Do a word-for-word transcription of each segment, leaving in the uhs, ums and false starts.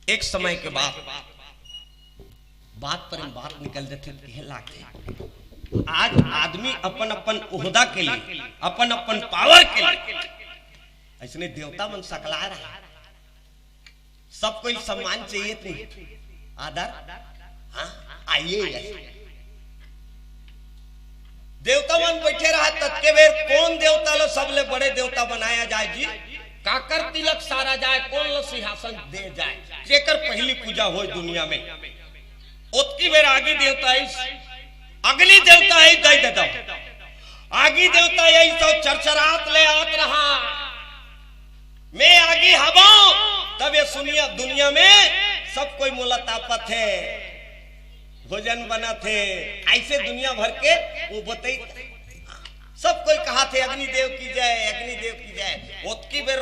एक समय के बाद बात पर बात निकल जाथे, कहे लागे, आज आदमी अपन अपन ओहदा के लिए, अपन अपन पावर के लिए, ऐसने देवता मन सकला रहा, सब कोई सम्मान चाहिए थे, आदर। हाँ, आइए, आइए। देवता मन बैठे रहा, ततके बेर कौन देवता लो सबले बड़े देवता बनाया जाए जी? काकर तिलक सारा जाए, कौन लो सिंहासन दे जाए, जेकर पहली पूजा होए दुनिया में? ओतकी बेर आगी देवता आइस, अग्नि देवता आइस, दई देता। आगी देवता आइस तो चरचरात ले आत रहा, मैं आगी हवंव, तब ये सुनिया दुनिया में सब कोई मोला तापत हे, भोजन बनत हे, ऐसे दुनिया भर के वो बतई। सब कोई कहा थे, "अग्निदेव की जय, अग्निदेव की जय।" ओतकी बेर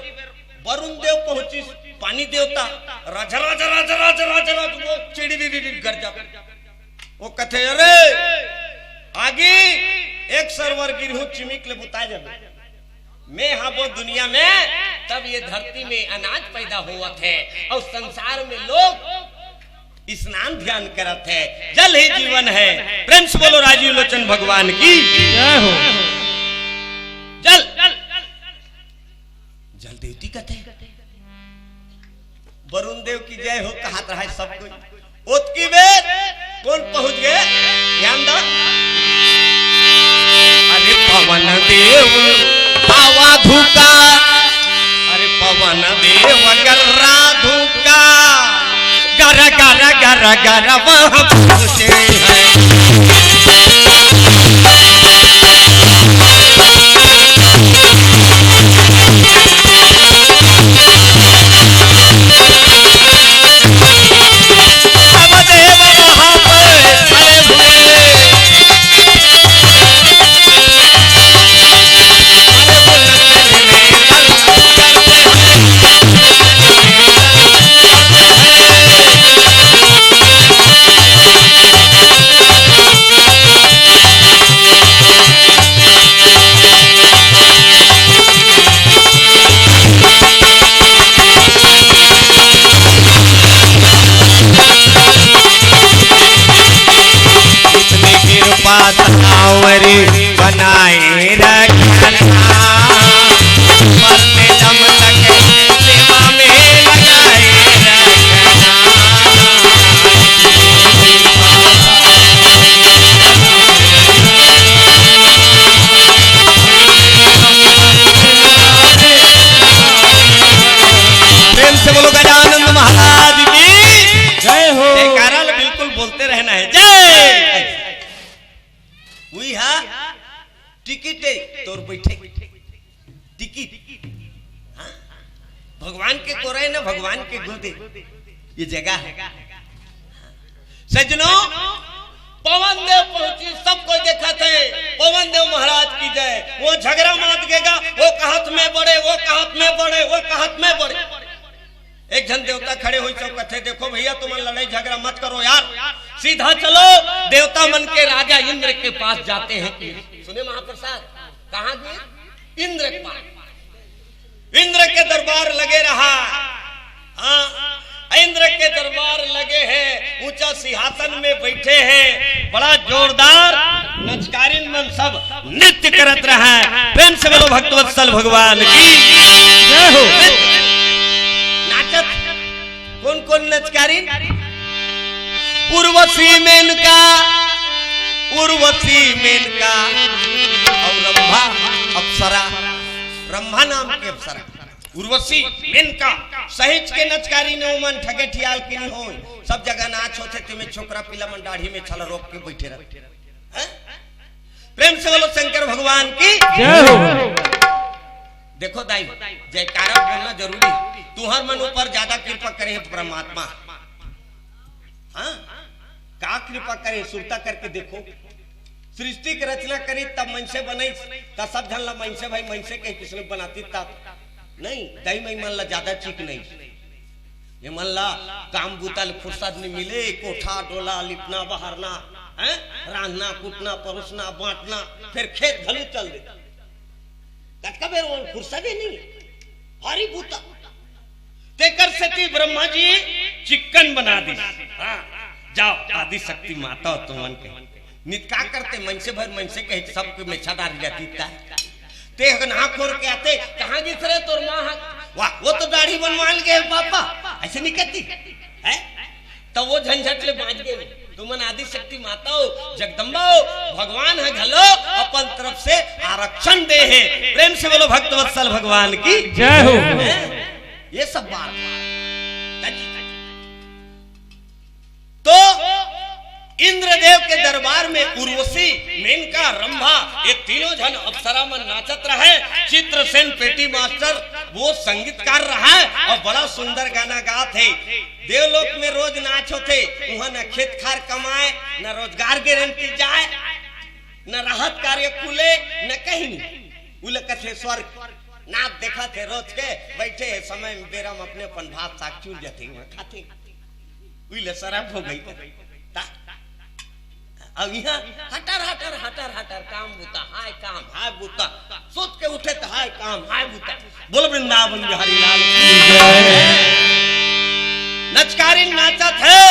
वरुण देव पहुंची, पानी देवता, राजा, राजा, राजा, राजा, राजा, राजा, वो चिड़ी डी डी डी गरजा। वो कथे, "अरे आगी, एक सरवर गिरहूं चिमिक ले बुता जाबे।" मैं हवंव दुनिया में, तब ये धरती में अनाज पैदा होवत हे और संसार में लोग स्नान ध्यान करत हे। जल ही जीवन हे। प्रेम से बोलो राजीव लोचन भगवान की। जय हो। जल, जल देवती कथे। वरुण देव की जय हो कहत रहा सब कोई। ओतकी बेर कौन पहुंच गए? ध्यान दो। अरे पवन देव हवा धुका, अरे पवन देव गर्रा धुका, गर गर गर गर वह पहुंचे हैं। इतनी कृपा सावरी बनाए रखना, मरते दम तक सेवा में लगाए रखना। प्रेम से बोलो गजानंद महाराज की जय हो। जयकारा ल बिल्कुल बोलते रहना है। जय। वही हा टिकट है तोर बैठे टिकट। हाँ? भगवान के कोरे ना, भगवान के गोदे ये जगह है। सज्जनों, पवन देव पहुंची, सब कोई देखत हे, पवन देव महाराज की जय। वो झगरा मात गेगा, वो कहत में बड़े, वो कहत में बड़े, वो कहत में बड़े। एक झन देवता खड़े होई सब कथे, "देखो भैया, तुम लड़ाई झगड़ा मत करो यार, सीधा चलो देवता मन के राजा इंद्र के पास जाते हैं।" सुने महाप्रसाद, कहाँ गए? इंद्र के पास। इंद्र के दरबार लगे रहा। हाँ, इंद्र के दरबार लगे हैं, ऊंचा सिंहासन में बैठे हैं, बड़ा जोरदार नचकारिन मन सब नृत्य करत रहा है। प्रेम से बोलो भक्तवत्सल भगवान की जय हो। नाचत कौन कौन नचकारिन? उर्वशी मेनका, उर्वशी मेनका और रंभा अप्सरा, रंभा नाम के अप्सरा। उर्वशी, मेनका, सहिंच के नचकारी ने ओमन ठगे ठियाल के नहीं होय। सब जगह नाच होथे, तेमे छोकरा पिला मन दाढ़ी में छल रोक के बैठे रहथे। हैं? प्रेम से बोलो शंकर भगवान की जय हो। देखो दाई, जयकारा बोलना जरूरी है। तुहर मन ऊपर ज्यादा कृपा करे है परमात्मा। हाँ? का कृपा करे, सुरता करके देखो। सृष्टि के रचना करी तब मनसे बनई, त सब झन ला मनसे भाई मनसे के किसने बनाती तब नहीं, दई मई मन ला ज्यादा चीक नहीं। ये मन ला काम बूता ले फुर्सत नहीं मिले, कोठा डोला लिपना बहारना, हैं? रांधना कूटना परोसना बांटना, फिर खेत घलू चल दे। कतका बेर वो फुर्सत ही नहीं, भारी बूता। तेकर सेती ब्रह्मा जी चिक्कन बना दिस। हाँ, जाव, आदि शक्ति माता हो तुमन के। नित का करते, मनसे भर मनसे कहे, सबके मेछा डार जाती ता। ते हगन आँख खोर के आते, "कहाँ गिस रे तोर माँ ह?" "वाह, वो तो दाढ़ी बनवान गे हे पापा।" अइसे नहीं कहती है? त वो झंझट ले बाँच गे। तुमन आदि शक्ति माता हो, जगदम्बा हो, भगवान ह घलो अपन तरफ से आरक्षण दे हे। प्रेम से बोलो भक्तवत्सल भगवान की जय हो। हैं? ये सब बात। तो इंद्रदेव के दरबार में उर्वशी, मेनका, रंभा, ये तीनों झन अप्सरा मन नाचत रहे। चित्रसेन पेटी मास्टर वो संगीतकार रहा है और बड़ा सुंदर गाना गात हे। देवलोक में रोज नाच होथे, उहाँ न खेत खार कमाए, न रोजगार गारंटी जाए, न राहत कार्य खुले, न कहीं नहीं। उला कथे स्वर्ग। नाच देखत हे रोज के, बइठे हे समय में बेरा में अपने अपन भात साग चुर जाथे, उहाँ खाथे। उइले सरप हो गई। ता? अब इहाँ हटर, हटर, हटर, हटर काम बुता, हाय काम, हाय बुता। सुत के उठे त हाय काम, हाय बुता। बोल वृंदावन बिहारी लाल की जय। नचकारिन नाचत हे,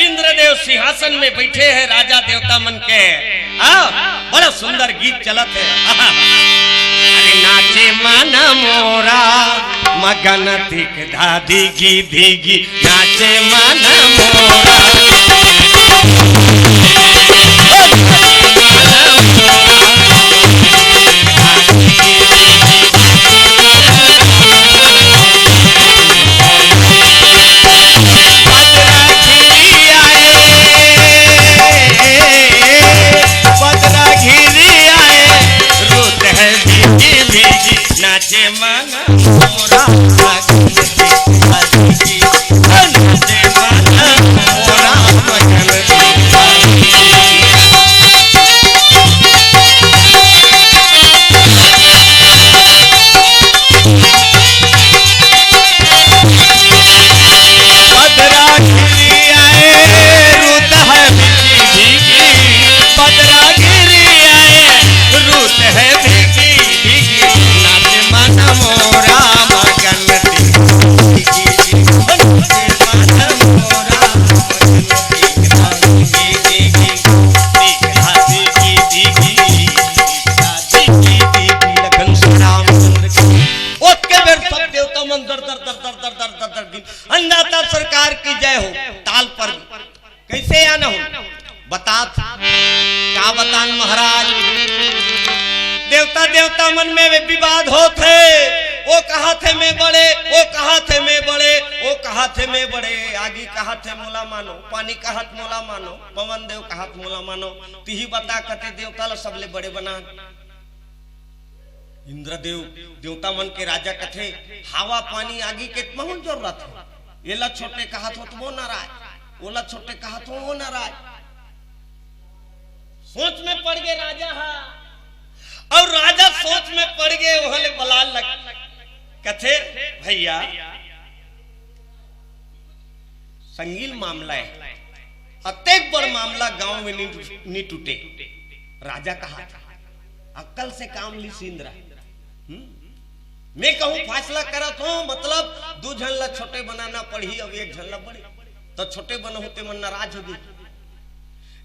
इंद्रदेव सिंहासन में बइठे हे, राजा देवता मन के। हाँ, बड़ा सुंदर गीत चलत हे। अरे नाचे मन मोरा मगन धिक धा धिगी धिगी, नाचे मन मोरा। बदरा घिरी आए, रुत है भीगी भीगी, नाचे मन मोरा। ओतके बेर सब देवता मन दर दर दर दर दर दर दर दर गिन। अन्नदाता सरकार की जय हो। ताल पर कइसे आना हो? बतात। का बतान महाराज? देवता देवता मन में विवाद होत हे। ओ कहत हे मैं बड़े, ओ कहत हे मैं बड़े, ओ कहत हे मैं बड़े। आगी कहत हे मोला मानो, पानी कहत मोला मानो, पवन देव कहत मोला मानो। तिही बता कते देवता ला सबले बड़े बना। इंद्रदेव देवता मन के राजा कथे, हवा पानी आगी के महूँ जरूरत हे। एला छोटे कहत हो त वो नाराज, ओला छोटे कहत हो वो नाराज। सोच में पड़ गे राजा हा, अउ राजा सोच में पड़ गे, उहाँ ले बलान लग कथे, भइया, संगीन मामला हे, अतेक बड़ मामला गांव में नी टू-, नी टूटे। राजा कहा, अक्कल से काम लीस इंद्र। हम्म? मैं कहूँ फैसला करत हों, मतलब दू झन ला छोटे बनाना पड़ही, अब एक झन ला बड़े, त छोटे बनहूँ ते मन नाराज होगे।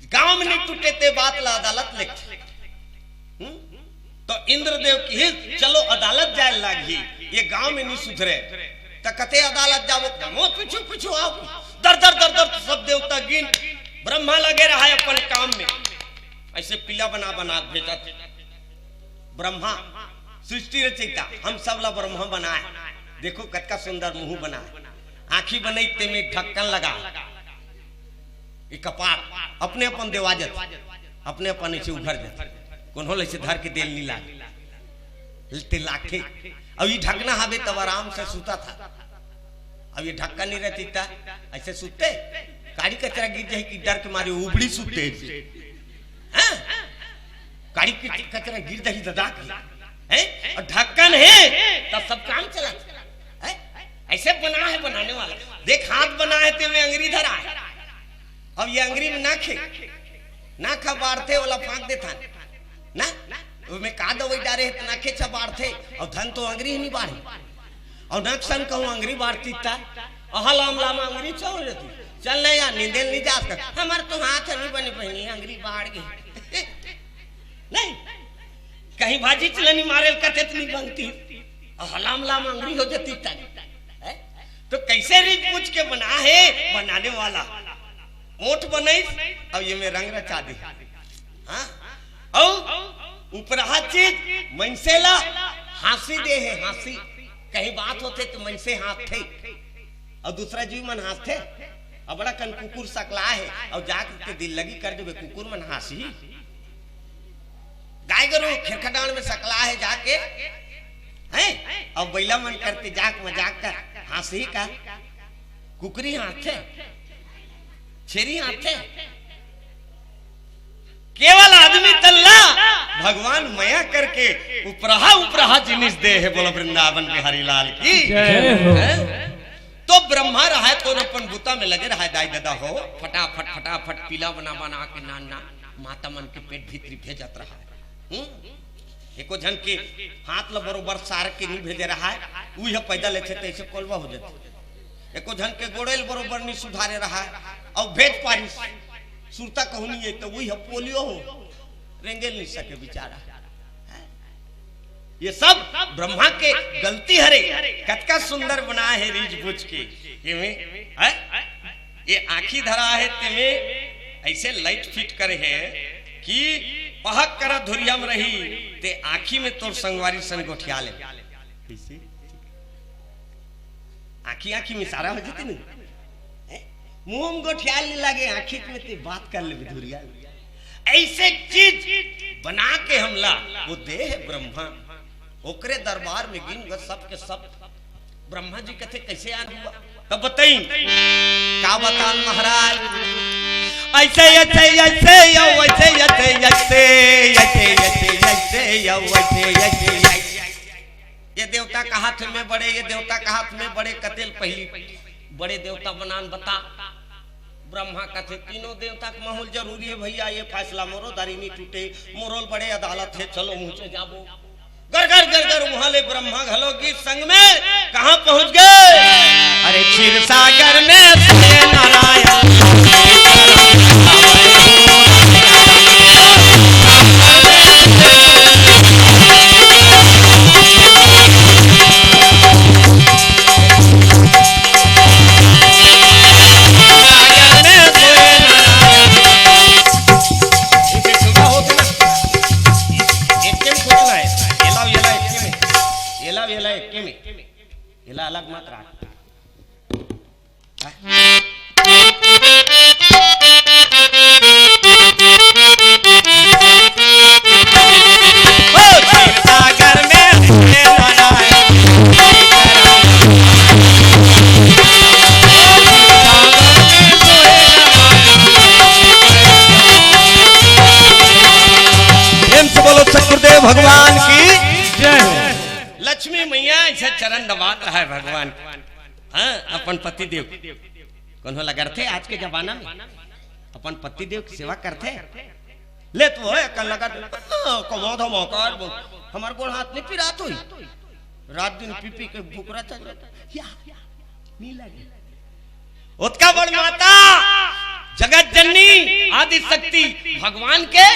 गांव में नी टूटे ते बात ला अदालत लेके। हम्म? तो इंद्रदेव किहिस, चलो अदालत जाए लागही, ये गांव में नी सुधरे। त कथे अदालत जाबो, वो पीछू पीछू आओ, दर दर दर दर सब देवता गिन, ब्रह्मा लगे रहा है अपन काम में, अइसे पीला बना बना भेजत। ब्रह्मा सृष्टि रचयिता, हम सब ला ब्रह्मा बनाए। देखो कतका सुंदर मुंह बनाए, आँखी बनई ते में ढक्कन लगा, ये कपार अपने अपन देवा जथे, अपने अपन अइसे उघर जथे, कोनो ला अइसे धर के देल नी लागे, ते लागथे। अब ये ढकना हवे तब आराम से सुतथे, अब ये ढक्कन नी रचयिता, अइसे सुतथे, काड़ी कचरा गिर जाही कि डर के मारे उबड़ी सुतथे। हाँ? काड़ी के कचरा गिर जाही ददा के, हैं? अउ ढक्कन हे, त सब काम चलत, हैं? अइसे बना हे बनाने वाला। देख, हाथ बना हे, ते में अंगरी धरा हे। अब ये अंगरी में नाक हे, नाक ह बाढ़थे, ओला फाँक देथन ना, ओमे का दवई डारे हे, त नाक ह बाढ़थे, अउ धन तो अंगरी ही नी बाढ़े। अउ नाक सन कहूँ अंगरी बाढ़ती त अहलाम लाम अंगरी चौर रहती। चल नहीं यार, निंदेल नहीं जात कर। हमार तो हाथ नहीं बने बहनी, अंगरी बाढ़ गई। नहीं, कहीं भाजी चलनी मारेल कते तो नहीं बनती। अहलाम लाम अंगरी हो जाती तन। हैं? तो कैसे रीझ बूझ के बना है बनाने वाला? ओठ बनाइस, अब ये में रंग रचा दे। हाँ? अउ उपरहा चीज मनसे ला हाँसी दे हे, हाँसी। कहीं बात होथे तो मनसे हाँसथे, अउ दूसरा जीव मन हाँसथे। अबड़ा कन कुकुर सकला हे, अउ जाके दिल लगी कर देबे, कुकुर मन हाँसही। गाय गरु खेरखा डांड़ में सकला हे जाके, हैं? अउ बइला मन करते जाक मजाक कर, हाँसही का? कुकरी हाँसथे, छेरी हाँसथे। केवल आदमी तन ला भगवान मया करके उपरहा उपरहा जिनिस दे हे। बोलो वृंदावन बिहारी लाल की। जय हो। हैं? तो ब्रह्मा रहा है तो अपन बुता में लगे रहा है, दाई ददा हो, फटाफट फटाफट पीला बना बना के नान नान माता मन के पेट भीतरी भेजत रहा है। हम्म? एको झन के हाथ ल बरोबर सार के नहीं भेजे रहा है, उही ह पैदा लेथे तैसे कोलवा हो जाथे। एको झन के गोड़े ल बरोबर नहीं सुधारे रहा है, अउ भेज पारिस सुरता कहूँ नहीं है, तो उही ह पोलियो हो, रेंगे नहीं सके बेचारा। ये सब ब्रह्मा के गलती हरे। कतका सुंदर बनाए हे रीझ बूझ के। एमे, हैं? ये आँखी धरा हे तेमे ऐसे लाइट फिट करे हे कि पहक करा धुरिया में रही ते आँखी में तोर संगवारी संग गोठिया ले। कैसे? आँखी आँखी में सारा हो जाती नहीं। हैं? मुंह में गोठियाल नहीं लागे, आँखी में ते बात कर ले बिधुरिया। ऐसे चीज बना के हमला वो दे हे ब्रह्मा, ओकरे दरबार में गिन ग सब के सब। ब्रह्मा जी कथे कैसे आ हुआ? तब बताई, का बतान महाराज? ऐसे ऐसे ऐसे यो, ऐसे ऐसे ऐसे ऐसे ऐसे ऐसे यो, ऐसे ऐसे ऐसे। ये देवता का हाथ में बड़े, ये देवता का हाथ में बड़े, कतेल पहली बड़े देवता बनान बता। ब्रह्मा कथे तीनों देवता के माहौल जरूरी है भैया, ये फैसला मोरो दारी नहीं टूटे, मोरोल बड़े अदालत है, चलो मुझे जाबो। गरगर गरगर वहां ले ब्रह्मा घलो की संग में कहां पहुंच गए? अरे क्षीर सागर में थे नारायण। एला अलग मत रख। प्रेम से बोलो सतगुरुदेव भगवान की जय हो। लक्ष्मी मैया ऐसा चरण दबात रहा है भगवान। हाँ, अपन पति देव। कोनो लगरथे आज के जमाना में अपन पति देव की सेवा करथे? ले तो है, कल लगा, हाँ, कमा धमा कर, हमार गोड़ हाथ नहीं पिरात होई। रात दिन पी पी के भुकरा चल जाता। या, नहीं लगे। ओतका बड़ माता, जगत जननी, आदि शक्ति, भगवान के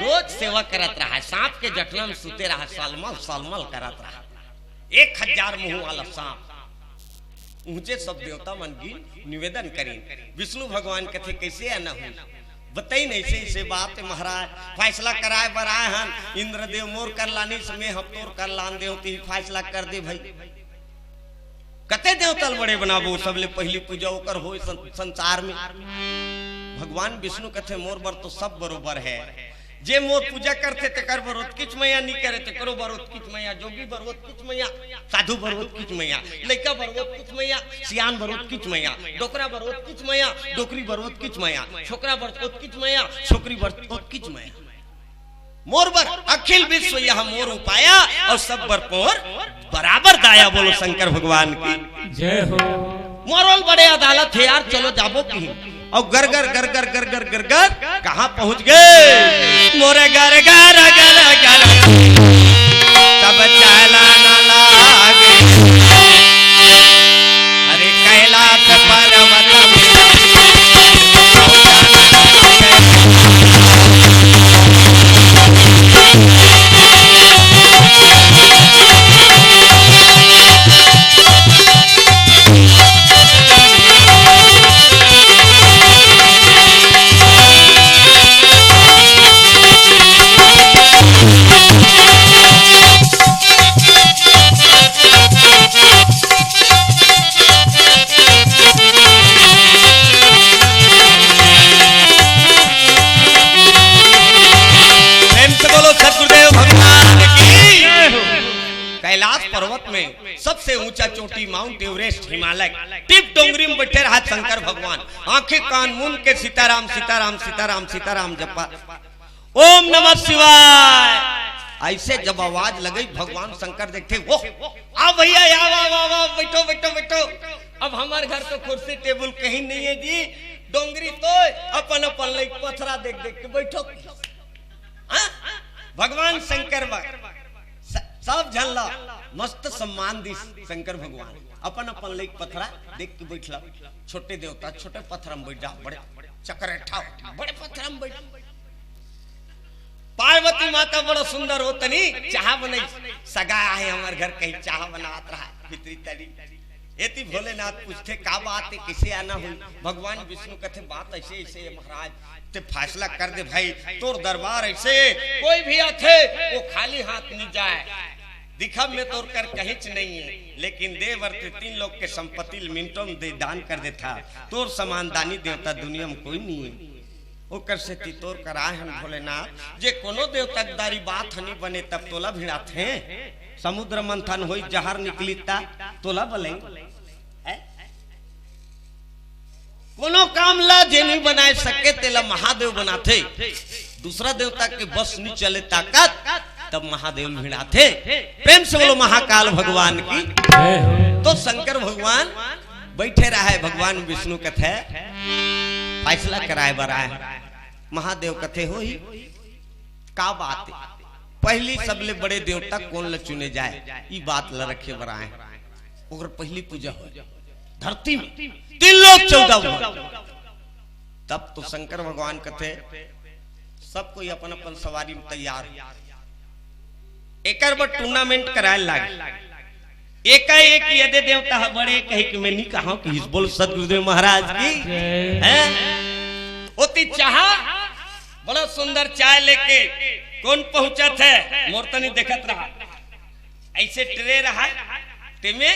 रोज सेवा करत रहा है। सांप के जटना में सुते रहा, सलमल, सलमल करत रहा। एक हजार मुंह वाला सांप। ऊंचे सब देवता मन की निवेदन करीन। विष्णु भगवान कथे, "कैसे आना हुई?" बताइन, "ऐसे, ऐसे बात है महाराज, फैसला कराए बर आए हन। इंद्रदेव मोर कर लानिस, मैं हम तोर कर लान देव, ती फैसला कर दे भाई।" कते देवता ल बड़े बनाबो, सबले पहली पूजा ओकर होय सं-, संसार में। भगवान विष्णु कथे, "मोर बर तो सब बरोबर है। जे मोर पूजा करथे, तेकर बर ओतकीच मया, नी करे, तेकरो बर ओतकीच मया, जोगी बर ओतकीच मया, साधु बर ओतकीच मया, लइका बर ओतकीच मया, सियान बर ओतकीच मया, डोकरा बर ओतकीच मया, डोकरी बर ओतकीच मया, छोकरा बर ओतकीच मया, छोकरी बर ओतकीच मया।" मोर बर अखिल विश्व यह मोर उपाया, अउ सब बर पोर बराबर दाया। बोलो शंकर भगवान की। जय हो। मोरोल बड़े अदालत है यार, चलो जाबो की। अउ गरगर, गरगर, गरगर, गरगर, कहाँ पहुँच गए? मोरे गरगर, गरगर, तब चला न लागे। अरे कैलाश ऊंचा चोटी माउंट एवरेस्ट हिमालय, टिप डोंगरी में बैठे रहा शंकर भगवान, आंखें कान मूंद के सीताराम सीताराम सीताराम सीताराम जपा, ओम नमः शिवाय। ऐसे जब आवाज लगे भगवान शंकर देखते, वो, आ भैया, या, वाह, वाह, वाह, बैठो, बैठो, बैठो। अब हमारे घर तो कुर्सी टेबल कहीं नहीं है जी, डोंगरी तो अपन अपन लइक पथरा देख देख के बैठो। हाँ? भगवान शंकर बा-, स-, सब झन ला मस्त सम्मान दी शंकर भगवान। अपन अपन लइक पथरा देख के बैठला। छोटे देवता छोटे पथरा में बैठ जा, बड़े चकरेठा हो, बड़े पथरा में बैठ। पार्वती माता बड़ा सुंदर हो, तनी चाह बनाई, सगा आहे हमर घर, कहीं चाह बनावत रहा भीतरी तरी। एती भोलेनाथ पूछते, "का बात है, किसे आना हुई?" भगवान विष्णु कथे, "बात ऐसे ऐसे है महाराज, ते फैसला कर दे भाई, तोर दरबार ऐसे, कोई भी आथे वो खाली हाथ नहीं जाए। दिखब में तोर कर कहींच नहीं है, लेकिन दे बर ते तीन लोग के संपत्ति ल मिनटों में दे दान कर देथा। तोर समान दानी देवता दुनिया में कोई नहीं है।" ओकर सेती तोर करा हन भोलेनाथ, जे कोनो देवता के दारी बात हनी बने तब तोला भिड़ाथे। समुद्र मंथन होई, जहर निकली ता तोला बले। हैं? कोनो काम ला जे नहीं बनाए सके तेला महादेव बनाथे। दूसरा देवता के बस नहीं चले ताकत, तब महादेव भिड़ाथे। प्रेम से बोलो महाकाल भगवान की। जय हो। तो शंकर भगवान बैठे रहे, भगवान विष्णु कथे फैसला कराए बर आए। महादेव कथे, "होही, का बात है? पहली सबले बड़े देवता कोन ल चुने जाए, ई बात ल रखे बर आए।" ओकर पहली पूजा हो धरती में, तीन लोक चौदह भुवन। तब तो शंकर भगवान कथे, "सब कोई अपन अपन सवारी में तैयार हो।" एकर बर टूर्नामेंट कराए लागे। एकाएक यदि देवता ह बड़े कहे कि मैं नहीं कहा कि इस बोल सदगुरुदेव महाराज की। जय। हैं? ओती चाह, बड़ा सुंदर चाय लेके कौन पहुंचत है? मोर तनी देखत रहा। ऐसे ट्रे रहा, तेमे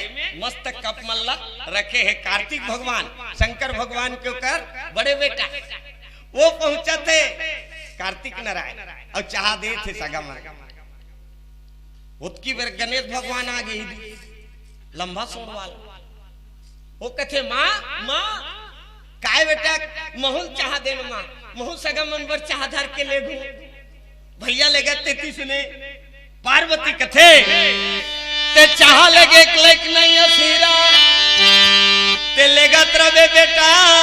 मस्त कप मल्ला रखे है कार्तिक भगवान, शंकर भगवान के ओकर बड़े बेटा। वो पहुंचत है कार्तिक नारायण और चाह देत है सगा मन। ओतकी बेर गणेश भगवान आ गए, लंबा सोड़ वाला। वो कथे, "माँ, माँ, काय बेटा, महूं ल चाह दे न माँ, महूं सगा मन बर चाह धर के ले घूम।" भैया ले गए तेती सुने, पार्वती कथे, "ते चाह लेगे एक लइक नहीं असीरा, ते लेगत रबे बेटा,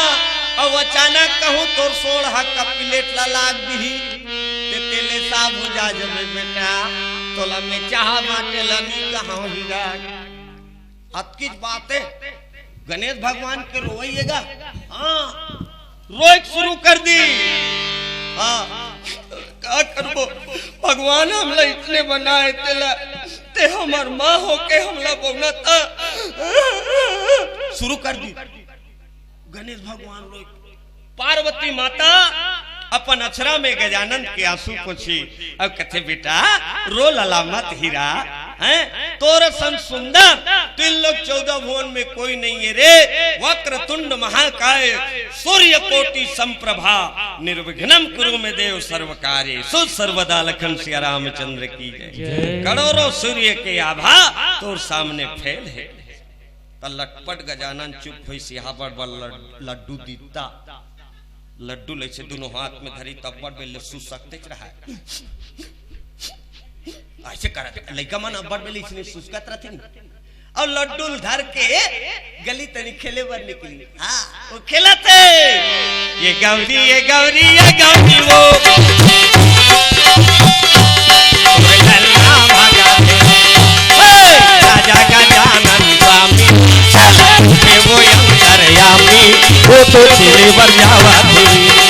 अउ अचानक कहूं तोर सोड़ हा कप प्लेट ला लाग दिही।" ते तेले साफ हो जा जबे बेटा, तोला मैं चाह बाटे ला नी कहां हीरा। अतकीच बात है, गणेश भगवान के रोवइएगा। हाँ, रोए शुरू कर दी। हाँ, का करबो, भगवान हमला इसने बनाए तेला, ते हमर माँ होके हमला बउना था। शुरू कर दी। गणेश भगवान रोए, पार्वती माता अपन अचरा में गजानन के आंसू पोंछी अउ कथे, "बेटा, रो लला मत हीरा, हैं? तोर सन सुंदर तीन लोक चौदह भुवन में कोई नहीं है रे। वक्रतुंड महाकाय, सूर्य कोटि संप्रभा, निर्विघ्नं कुरु मे देव सर्व कार्येषु सर्वदा।" लखन सिया रामचंद्र की जय। जय। करोड़ों सूर्य के आभा तोर सामने फेल है। त लटपट गजानन चुप होइस, इहां बड़ बड़ लड-, लड्डू दित्ता। लड्डू लइसे दुनों हाथ में धरी, तब बड़ बेले सुसकतेच रहा। ऐसे करत, लइका मन अब्बड़ बेले इसने सुसकत रहते नहीं। अउ लड्डू ल धर के गली तनी खेले बर निकली। हाँ, वो खेलत हे। ये गौरी, ये गौरी, ये गौरी वो। वो लल्ला भागा थे। हे, राजा गजानन स्वामी, चल, ये वो अंतर्यामी, वो तो खेले बर जावा थे।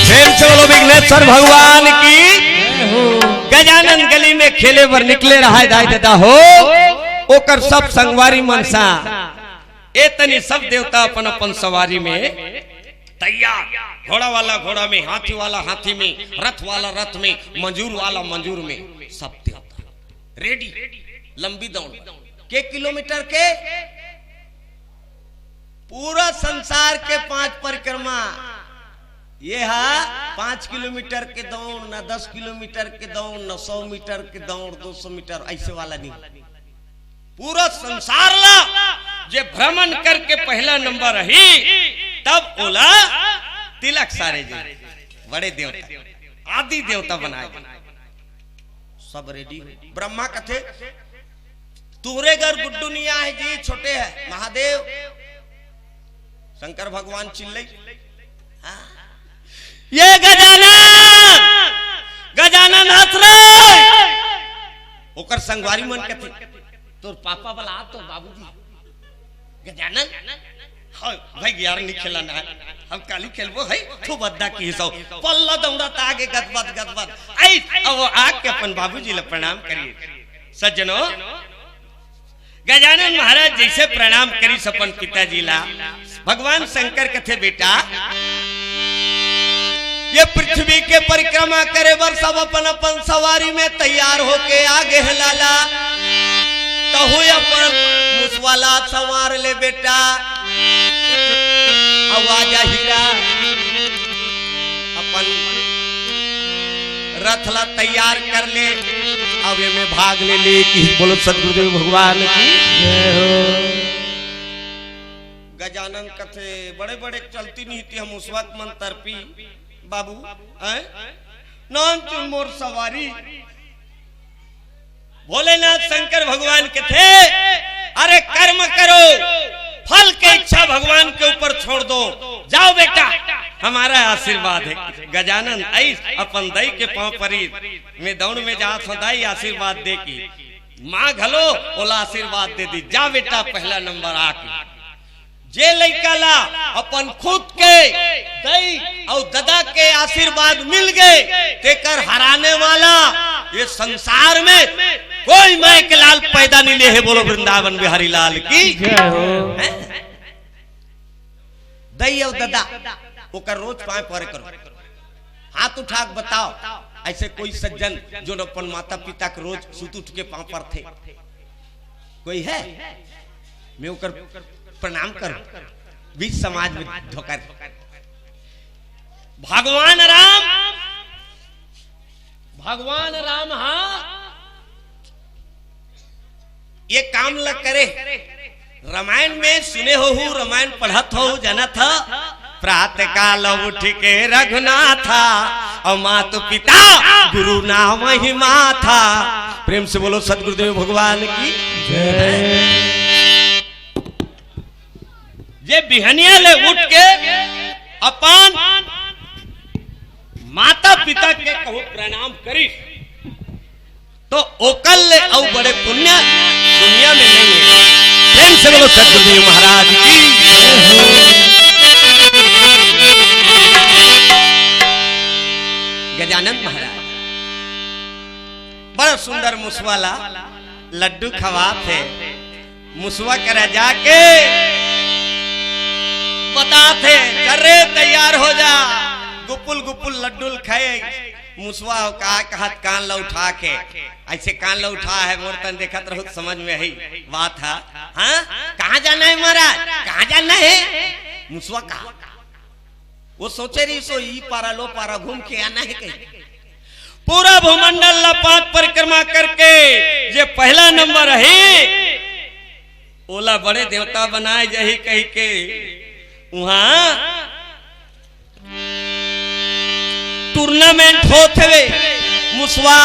प्रेम से बोलो विघ्नेश्वर भगवान की। गजानन गली में खेले बर निकले रहा है दाई दादा हो। ओकर सब संगवारी मन सा, ए तनी सब देवता अपन अपन सवारी में तैयार, घोड़ा वाला घोड़ा में, हाथी वाला हाथी में, रथ वाला रथ में, मजूर वाला मजूर में, सब देवता रेडी। लंबी दौड़ के किलोमीटर के, पूरा संसार के पांच परिक्रमा। ये हा पांच किलोमीटर के दौड़, ना दस किलोमीटर के दौड़, ना सौ मीटर के दौड़, दो सौ मीटर, ऐसे वाला नहीं। पूरा संसार ला जे भ्रमण करके पहला नंबर ही, तब ओला तिलक सारे जी, बड़े देवता, आदि देवता बनाए। सब रेडी। ब्रह्मा कथे, "तुहरे घर गुड्डू नहीं आए जी, छोटे है महादेव।" शंकर भगवान चिल्लई, "हाँ।" "ये गजानन, गजानन हंस रे।" ओकर संगवारी मन कथे, "तोर पापा बला, तोर बाबूजी।" "गजानन, हाँ भाई यार, नहीं खेलना है, हम काली खेलबो है।" थू बद्दा की सौ पल्ला दौड़ा ता आगे गदबद गदबद। आई अब वो आके अपन बाबूजी ला प्रणाम करिए। सज्जनों, गजानन महाराज जैसे प्रणाम करिस अपन पिताजी ला, भगवान शंकर कथे, "बेटा, ये पृथ्वी के परिक्रमा करे बर सब अपन अपन सवारी में तैयार होके आ गे हे लाला, तहू अपन मुसवा ला संवार ले बेटा, अउ आजा हीरा, अपन रथ ला तैयार कर ले, अउ एमे भाग ले ले।" कि बोलो सतगुरुदेव भगवान की जय हो। गजानन कथे, "बड़े बड़े चलती नहीं थी, हम उस वक्त मन तरपी बाबू, हैं? नान चुन मोर सवारी।" भोलेनाथ शंकर भगवान कथे, "अरे कर्म करो, फल के इच्छा भगवान के ऊपर छोड़ दो, जाओ बेटा, हमारा आशीर्वाद है।" गजानन ऐस अपन दई के पांव परी, "मैं दौड़ में जात हूं दाई, आशीर्वाद दे।" कि मां घलो ओला आशीर्वाद दे दी, "जा बेटा, पहला नंबर आके।" जे लइका ला अपन खुद के दई अउ ददा के आशीर्वाद मिल गे, तेकर हराने वाला ये संसार में कोई माय के लाल पैदा नहीं ले हे। बोलो वृंदावन बिहारी लाल की जय हो। हैं? दई अउ ददा, ओकर रोज पांय परे करो। हाथ उठा के बताओ, ऐसे कोई सज्जन जो अपन माता पिता के रोज सुत उठ के पांव परथे? कोई है? मैं ओकर प्रणाम करूं, बीच समाज में धोकर। भगवान राम, भगवान राम हा ये काम ल करे। रामायण में सुने होहू, रामायण पढ़त होहू, जानत ह, "प्रातः काल उठ के रघुनाथा, अउ मातु पिता गुरु नाम ही माथा।" प्रेम से बोलो सतगुरुदेव भगवान की जय। जे बिहनिया ले उठ के अपन माता पिता के कहूं प्रणाम करिस, तो ओकर ले अउ बड़े पुण्य दुनिया में नहीं है। प्रेम से बोलो सतगुरुदेव महाराज की। गजानन महाराज बड़ा सुंदर मुसवा ला लड्डू खवाथे। मुसवा करा जाके बताथे, "अरे तैयार हो जा।" गुपुल गुपुल लड्डू ल खाए। मुसवा का कहत कान ला उठा के, ऐसे कान ला उठा है, मोर तन देखत रहू त समझ में ही बात है। हाँ, कहाँ जाना है महाराज, कहाँ जाना है? मुसवा कहा, वो सोचे रही सो ई पारा लो पारा घूम के आना है कहीं। पूरा भूमंडल ला पांच परिक्रमा करके जे पहला नंबर है, ओला बड़े देवता बनाए जाही कही के उहाँ टूर्नामेंट होत हवे। मुसवा,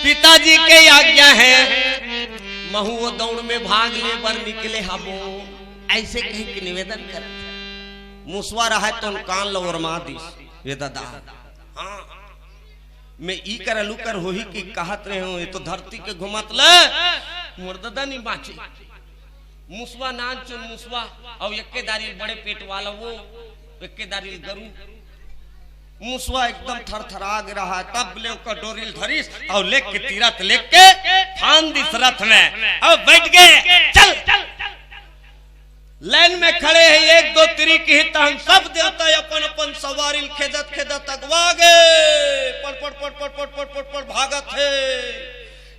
पिताजी के आज्ञा है, महू वो दौड़ में भाग ले बर निकले हबो, ऐसे कही के निवेदन करत। मुसवा रहा तो कान ल ओरमा दिस, ये दादा। हाँ, मैं ई कर अलू कर होही कि कहत रहे हूँ, ये तो धरती के घुमत ले, मोर ददा नहीं बाँची। मुसवा नान चुन मुसवा, अउ एक्के दारी बड़े पेट वाला वो, एक्के दारी गरू। मुसवा एकदम थरथरा गे रहा, तब ले ओकर डोरी ल धरिस अउ लेके तीरथ लेके फांद दिस रथ में अउ बइठ गे। चल, लाइन में खड़े हे, एक दो तीरी किही, तहन सब देवता अपन अपन सवारी ल खेदत खेदत अगवा गे। पड़ पड़ पड़ पड़ पड़ पड़ पड़ पड़ भागत हे।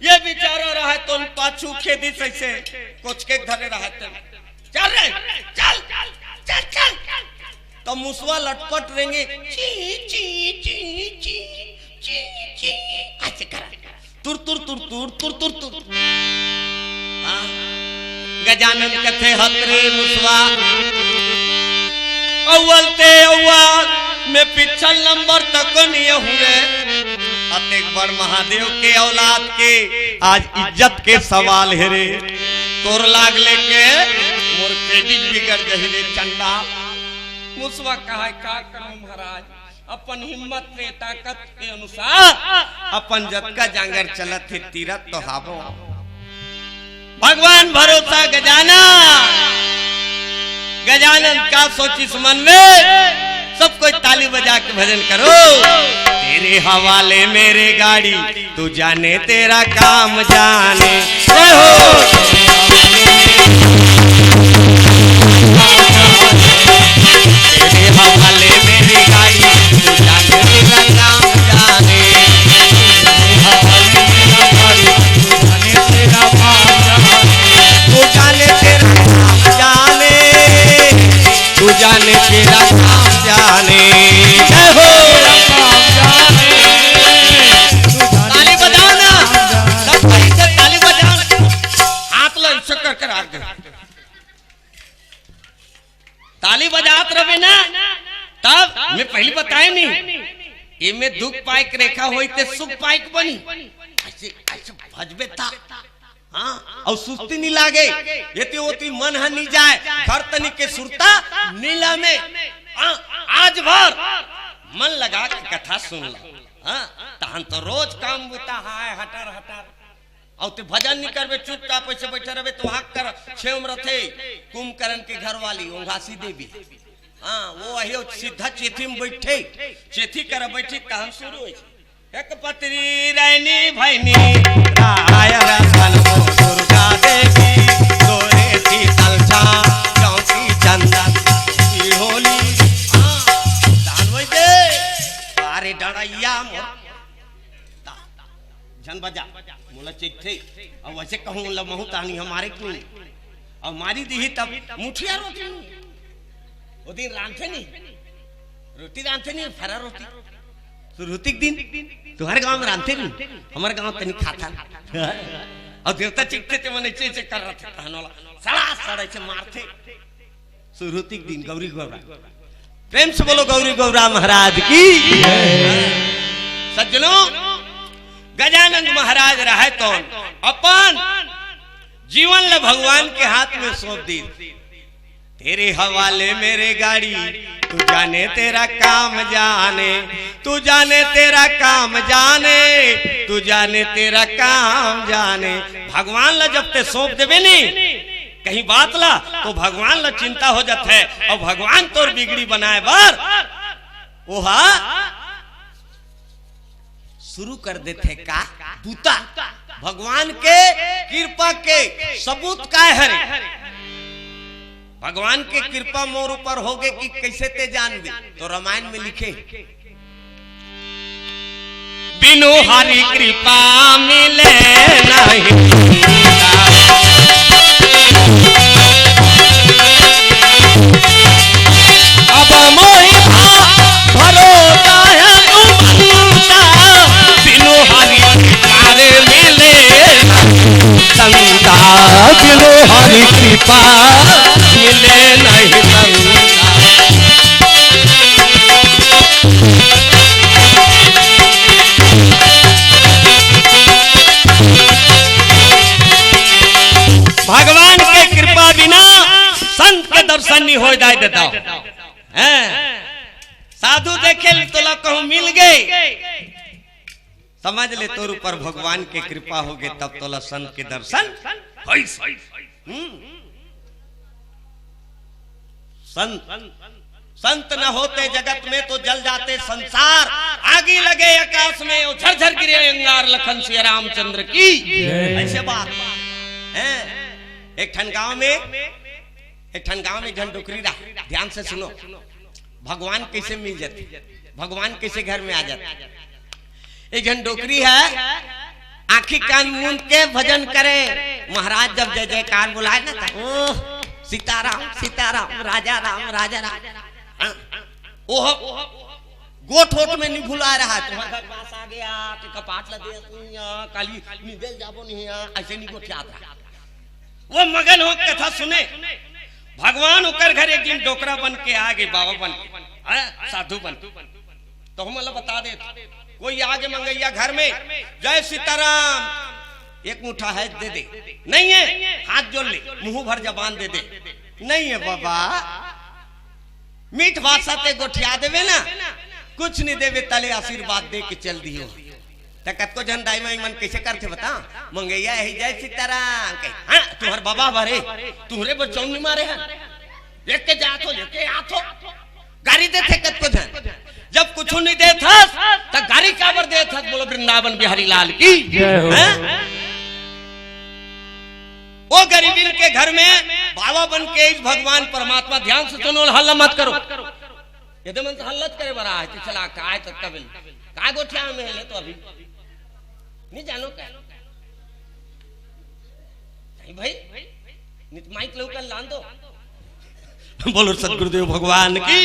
ये बिचारा रहा हे तो पाछू खेदिस अइसे कोचके धरे रहा हे। चल रे, चल, चल, चल। त मुसवा लटपट रेंगे, ची, ची, ची, ची, ची, ची, अइसे करा। तुर, तुर, तुर, तुर, तुर, तुर, तुर। हाँ। गजानन कथे, हत रे मुसवा, अव्वल ते अव्वल, मैं पिछल नंबर तक नहीं हुए। अतेक बड़ महादेव के औलाद के आज इज्जत के सवाल हे रे। तोर लाग लेके मोर credit बिगड़ जही रे चंडा। मुसवा कहा, का करूं महाराज, अपन हिम्मत से, ताकत के अनुसार अपन जतका जांगर चलत हे, तीरथ तो हावो। भगवान भरोसा गजाना। गजानन का सोचिस मन में, सब कोई ताली बजा के भजन करो। तेरे हवाले मेरे गाड़ी, तू जाने तेरा काम जाने। जय हो। तेरे हवाले मेरी गाड़ी, तू जाने तेरा काम जाने। तेरे हवाले मेरी गाड़ी, तू जाने तेरा काम जाने। तू जाने तेरा काम जाने, तू जाने तेरा काम जाने। जय हो। ताली बजाओ ना, सब भाई से ताली बजाओ। हाथ ला ऊंचा कर कर आगे। ताली बजात रहे ना, तब मैं पहले बताए नहीं, ये में दुख पाइक रेखा होई ते सुख पाइक बनी। अइसे, अइसे भजबे ता, हाँ, अउ सुस्ती नहीं लागे, ये ते वो ती मन ह नहीं जाए, घर तनी के सुरता नीला में, हाँ, आज भर मन लगा के कथा सुन ला, हाँ, तहन तो रोज काम बुता हाय हटर हटर। अउ ते भजन नहीं करबे, चुपचाप अइसे बइठे रहबे, तो हाक कर छेव में रथे कुंभकर्ण के घरवाली ओंघासी देवी। हाँ, वो अहियो सीधा चेथी में बइठे, चेथी कर बइठी, तहन शुरू होई। एक पतरी रैनी भैनी, राय रतन हो दुर्गा देवी, तोरे शीतल छाँव, चौकी चंदन की होली। हाँ, दान वही दे, अरे डरैया मोर। झन बजा, मोला चेखथे। अउ वइसे कहूँ, ओला महूँ तानी हमारे क्यों नहीं? अउ मारी दीही तब मुठिया रोटी नहीं। वो दिन रांधे नहीं, रोटी रांधे नहीं, फरा रोटी। सुरहुती के दिन तुम्हारे गांव में रांधे नहीं, हमारे गांव तनी खाता। अउ देवता चेखथे ते मन अइसे अइसे कर रहा था, कहने वाला सड़ा सड़ा अइसे मारथे। सुरहुती के दिन गौरी गौरा। प्रेम से बोलो गौरी गौरा महाराज की। सज्जनों, गजानंद महाराज रहे तो अपन जीवन ल भगवान के हाथ में सौंप दी। तेरे हवाले मेरे गाड़ी, तू जाने तेरा काम जाने, तू जाने तेरा काम जाने, तू जाने तेरा काम जाने। भगवान ल जब ते सौंप देबे नहीं, कहीं बात ला तो भगवान ला चिंता हो जाथे, अउ भगवान तोर बिगड़ी बनाए बर ओहा शुरू कर देथे का बूता। भगवान के कृपा के सबूत काय हरे? भगवान के कृपा मोर ऊपर होगे कि कइसे ते जानबे? तो रामायण में लिखे, बिनु हरि कृपा मिले नहीं। अब मोहि भा-, भरोसा है हनुमंता, बिनु हरि कृपा रे मिले नहीं संता, बिनु हरि कृपा मिले नहीं संता। भगवान के कृपा बिना संत के दर्शन नहीं हो जाए देता। हैं? साधु देखे ले तोला कहूँ मिल गए, समझ ले तोर ऊपर भगवान के कृपा होगे तब तोला संत के दर्शन होइस। हम्म। संत संत न होते जगत में तो जल जाते संसार, आगी लगे आकाश में और झरझर गिरे अंगार, लखन सिया रामचंद्र की। जय। ऐसे बात है। एक ठन गांव में, एक ठन गांव में एक झन डोकरी रहा। ध्यान से सुनो, भगवान कैसे मिल जाते, भगवान कैसे घर में आ जाते। एक झन डोकरी है, आंखी कान मूंद के भजन करे। महाराज जब जय जयकार बुलाए ना, तो ओ सीताराम, सीताराम, राजा राम, राजा राम। हाँ? ओह गोठ होठ में नहीं भुला रहा है। तुम्हारा घर पास आ गया, तो कपाट ला दे, काली निदेल जाबो नहीं, ऐसे नहीं गोठियात रहा। वो मगन हो कथा सुने। भगवान ओकर घर एक दिन डोकरा बन के आ गे, बाबा बन के, हाँ, साधु बन। तो हम ला बता दे, कोई आ गे मंगैया घर में, जय सीताराम, एक मुठा है दे दे, नहीं है हाथ जोड़ ले, मुंह भर जबान दे दे, नहीं है बाबा, मीठ भाषा ते गोठिया देवे ना, कुछ नहीं देवे, तले आशीर्वाद दे के चल दियो। त कतको झन दाई माई मन कैसे करथे बता, मंगैया यही जय सीताराम कही, हाँ तुम्हर बाबा भरे, तुम्हरे बच्चों नहीं मारे हैं, लेके जात हो, लेके आत हो, गारी देथे कतको झन। जब कुछ नहीं देथस, त गारी काबर देथस? बोलो वृंदावन बिहारी लाल की। जय हो। हैं? वो गरीबिन के घर में बाबा बन के इस भगवान परमात्मा, ध्यान से सुनो, हल्ला मत करो। ये तो मन तो हल्ला करे बड़ा है, तो चला, काय तो कबिल, काय गोठिया में ले तो अभी नहीं जानो क्या? नहीं भाई, नित माइक लो कर लान दो। बोलो सतगुरुदेव भगवान की।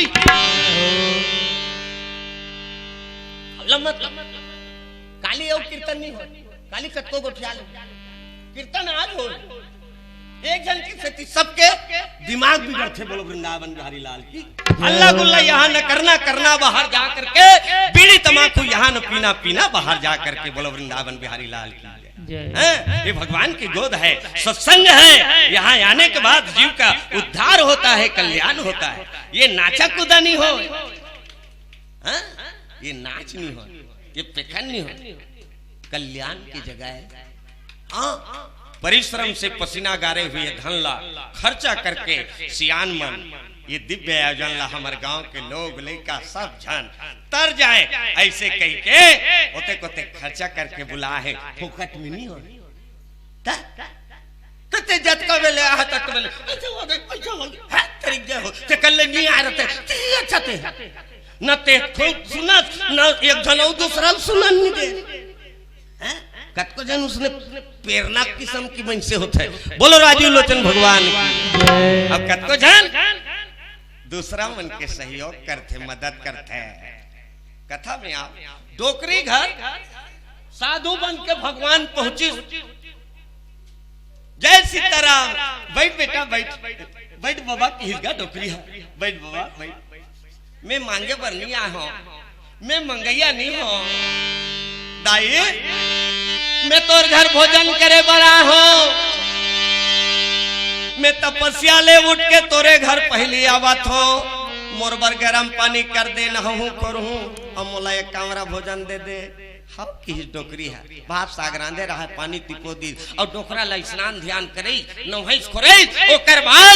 लम्मत, काली अउ कीर्तन नहीं हो, काली कतको गोठिया ले। कीर्तन आज हो, एक झन की सेती सबके दिमाग बिगड़थे। बोलो वृंदावन बिहारी लाल की। हल्ला गुल्ला यहाँ न करना, करना बाहर जा करके, बीड़ी तमाकू यहाँ न पीना, पीना बाहर जा करके। बोलो वृंदावन बिहारी लाल की। जय। हैं? ये भगवान की गोद है, सत्संग है। यहाँ आने के बाद जीव का उद्धार होता है, कल्याण होता है। ये नाचा कूदा नहीं हो, हैं? ये नाच नहीं हो, ये पेखन नहीं हो, कल्याण की जगह है। हाँ, परिश्रम से पसीना गारे हुए धन ला खर्चा करके सियान मन ये दिव्य आयोजन ला हमर गांव के लोग लइका सब झन तर जाए, ऐसे कह के ओते कोते खर्चा करके बुला है, फोकट में नहीं हो। त-, त ते जतका बेले आहा ततका बेले, पैसा हो गए, पैसा हो गए, हाथ तरीक गए हो, ते कल ले नहीं आ रहे थे, ते अच्छा ते। न ते खुद सुनत, न एक झन अउ दूसरा ल सुनन नहीं दे। हैं? कतको झन उसने प्रेरणा किस्म की मन से होता है। बोलो राजीव लोचन भगवान की। अब कतको झन दूसरा मन के सहयोग करथे, मदद करथे। कथा में आप डोकरी घर साधु बन के भगवान पहुंचिस। जय सीताराम। बैठ बेटा, बैठ, बैठ बाबा, किहिस गा डोकरी है, बैठ बाबा, बैठ। मैं मांगे बर नहीं आय हूँ, मैं मंगैया नहीं हूँ। दाई, मैं तोर घर भोजन करे बर आय हूँ। मैं तपस्या ले उठ के तोरे घर पहली आवत हूँ। मोर बर गरम पानी कर दे, नहहूँ खोरहूँ, अउ मोला एक कांवरा भोजन दे दे। हव किहिस डोकरी ह, भात साग रांधे रहय, पानी तिपो दिस, अउ डोकरा ल स्नान ध्यान करइस, नहइस खोरइस, ओकर बाद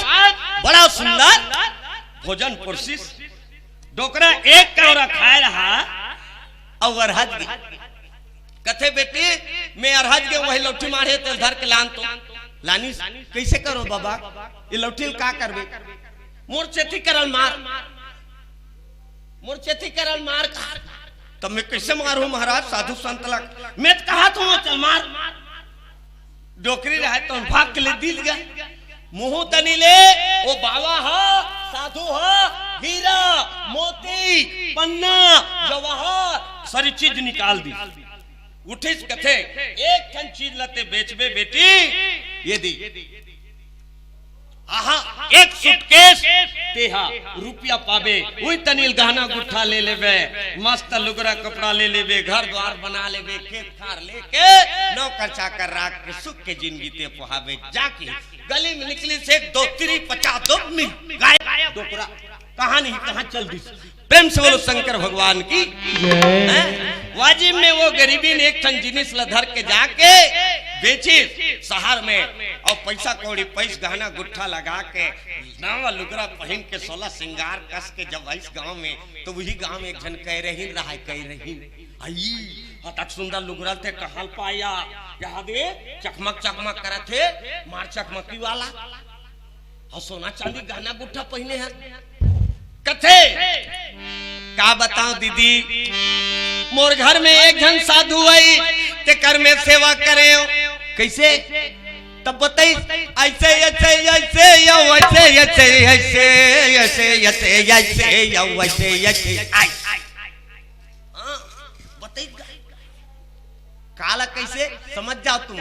बड़ा सुंदर भोजन परोसिस। डोकरा एक कौरा खाय रहा, अउ अरहज गे। कथे, "बेटी, मैं अरहज गे, वही लौठी माढ़े, तेल धर के लान तो।" लानिस, "कइसे करो बाबा, ये लौठी ल का करबे?" "मोर चेथी करल मार।" मोर चेथी करल मार कहा। "तब मैं कइसे मारहूं महाराज साधु संत ला?" "मैं त कहा तो चल मार।" डोकरी रहे तो भाग के ले दिस गा। मुंह तनी ले, ओ बाबा ह, साधु ह, हीरा, मोती, पन्ना, जवाहर, सारी चीज निकाल दी। उठिस कथे, "एक ठन चीज ल ते बेचबे बेटी, ये दी।" आहा, एक सूटकेस तेहा रुपया पाबे, उही तनी ल गहना गुट्ठा ले लेबे, मस्त लुगरा कपड़ा ले लेबे, घर द्वार बना लेबे, खेत खार लेके नौकर चाकर राख के सुख के जिंदगी ते पोहाबे। जाके गली में निकलिस एक दो तीरी पचास दो मिल गायब डोकरा। कहां नहीं कहां चल दिस। प्रेम से बोलो शंकर भगवान की। जय। हैं? वाजिब में वो गरीबी ने एक ठन जिनिस ल धर के जाके बेचिस शहर में, अउ पैसा कौड़ी, पैस गहना गुट्ठा लगा के, नवा लुगरा पहिन के, सोला सिंगार कस के जब आइस गांव में, त उही गांव में एक झन कह रही रहा, कह रही, "आई, अतक सुंदर लुगरा ते कहां पाया? यहां दे, चकमक चकमक करत हे, मार चकमकी वाला, अउ सोना चांदी गहना गुट्ठा पहिने हे।" कथे, "का बताओ दीदी, मोर घर में एक झन साधु आई, तेकर में सेवा करे।" "कैसे?" तब बताई, "ऐसे, ऐसे, ऐसे, या वैसे, ऐसे, ऐसे, ऐसे, ऐसे, ऐसे, या वैसे, ऐसे।" आई। हाँ, बताई का? काला कैसे? समझ जाओ तुम।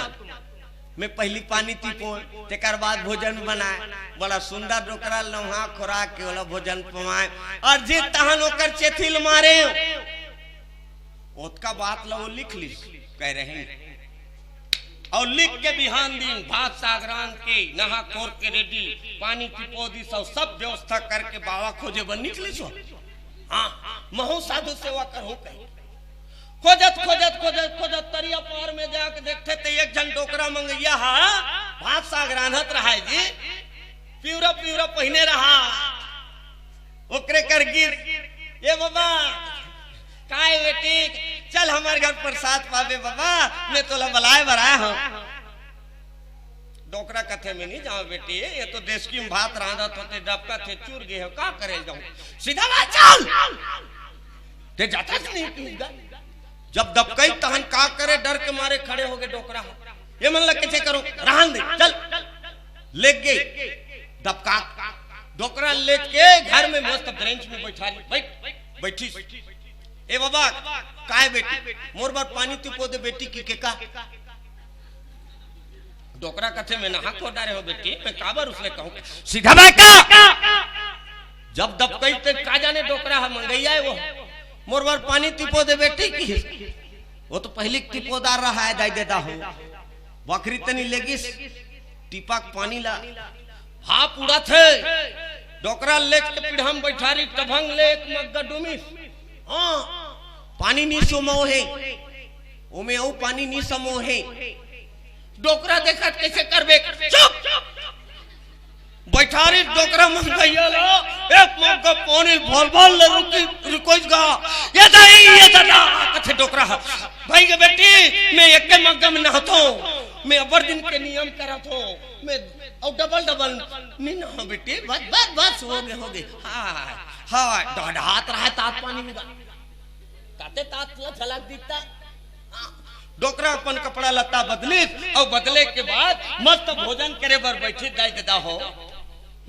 मैं पहली पानी तिपोन, तेकर बाद भोजन बनाए, बड़ा सुंदर डोकरा ल नहा खोरा के ओला भोजन पवाए, अउ जे तहन ओकर चेथिल मारे। ओतका बात ल वो लिख लिस, कह रहे हैं। अउ लिख के बिहान दिन भात साग रांध के, नहा खोर के रेडी, पानी तिपो दिस अउ सब व्यवस्था करके बाबा खोजे बर निकलिस हो। हाँ, महू साधु सेवा करहूं कहे। खोजत, खोजत, खोजत, खोजत तरिया पार में जाके देखथे त एक झन डोकरा मंगइया हा भात साग रांधत रहाय जी, पिवरा, पिवरा पहिने रहा। ओकरे कर गिस, "ए बाबा, काय बेटी, चल हमर घर प्रसाद पाबे बाबा, मैं तोला बलाए बर आए हंव।" डोकरा कथे, "मैं नहीं जांव बेटी, ये तो देसकी में भात रांधत होते, डबकत हे, चूर गे हे, का करे जांव? सीधा बात चल।" ते जाथस नहीं पीस गा। जब दबकइस तहन का करे, डर के मारे खड़े होगे डोकरा। ये मन ल कैसे करो, रहन दे, चल। लेग गे दबका, डोकरा लेके घर में मस्त बेंच में बैठा, बैठ, बैठिस। "ए बाबा, काय बेटी, मोर बर पानी तिपो दे बेटी," कहि के का। डोकरा कथे, "मैं नहा खोर डारे हंव बेटी, मैं काबर उसने कहूं?" सीधा बात का। जब दबकइस ते का जाने डोकरा ह मंगइया हे वो, "मोर बर पानी तिपो दे बेटी," कहिस। वो तो पहिली तिपोदार रहा हे, दाई ददा हो। बखरी तनी लेगिस, टिपा के पानी ला, भाप उड़त हे। डोकरा लेके पीढ़ा में बैठारी, टभंग ले एक मग्गा डूमिस। हाँ, पानी नी समो हे, ओमे अउ पानी नी समो हे। डोकरा देखत कैसे करबे, चुप! बैठारी डोकरा मंगइया ला, एक मग्गा पानी भल भल ले रुकी, रुकोइस गा। "ये दाई, ये दादा," कथे डोकरा ह। "भाई के बेटी, मैं एके मग्गा में नहाथंव, मैं अब्बड़ दिन के नियम करत हंव, मैं अउ डबल डबल नी नहांव बेटी, बस, बस, बस, होगे, होगे।" हाँ, हाँ, डहडहात रहा तात पानी में गा। काते तात ला झलक दिता। डोकरा अपन कपड़ा लत्ता बदलिस अउ बदले के बाद मस्त भोजन करे बर बैठिस दाई ददा हो।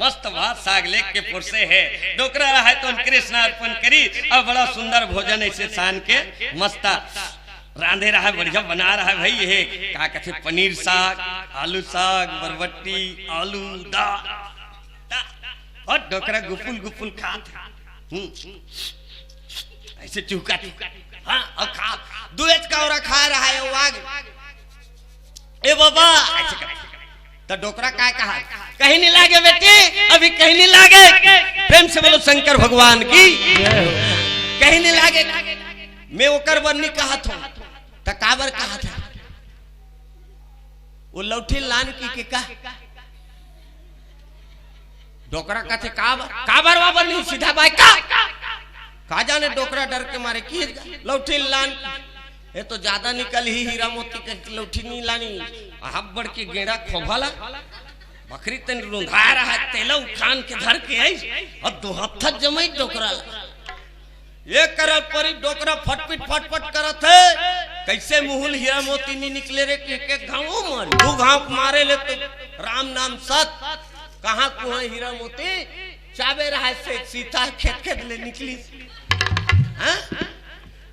मस्त भात साग लेके पुरसे हे। डोकरा रहा हे तो कृष्ण अर्पण करिस अउ बड़ा सुंदर भोजन ऐसे सान के मस्त रांधे रहा हे, बढ़िया बना रहा हे भाई। ये का कथे, पनीर साग, आलू साग, बरबट्टी, आलू, दाल, दाल। अउ डोकरा गुपुल गुपुल खात हे। हम्म। ऐसे चुहका, चुहका। हाँ, अउ खा, दुएच कौरा खा रहा हे, वो आगे। "ए बाबा," ऐसे कर। त डोकरा काय कहा, "कहीं नहीं लागे बेटी, अभी कहीं नहीं लागे।" प्रेम से बोलो शंकर भगवान की। "कहीं नहीं लागे।" मैं ओकर बर नहीं कहा था, त काबर कहा था? वो लौठी लान की के का? डोकरा कथे, "काबर, काबर वाबर नहीं, सीधा बाय का?" का जाने डोकरा डर के मारे की लौठी लान। ये तो ज्यादा निकल ही हीरा मोती के लौठी नहीं लानी। अब्बड़ के गेंडा खोभाला। बखरी तन रुंधा रहा, तेला उठान के धर के आई अउ दो हफ्ता जमाई डोकरा ला। ये करत परी डोकरा फटपिट फटफट करत हे। कैसे मुहुल हीरा मोती नी निकले रे, के, के घाव मार, दू घाव मारे ले तो राम नाम सत। कहाँ कुहाँ हीरा मोती? चाबे रहा से सीता खेत खेत ले निकली। हाँ?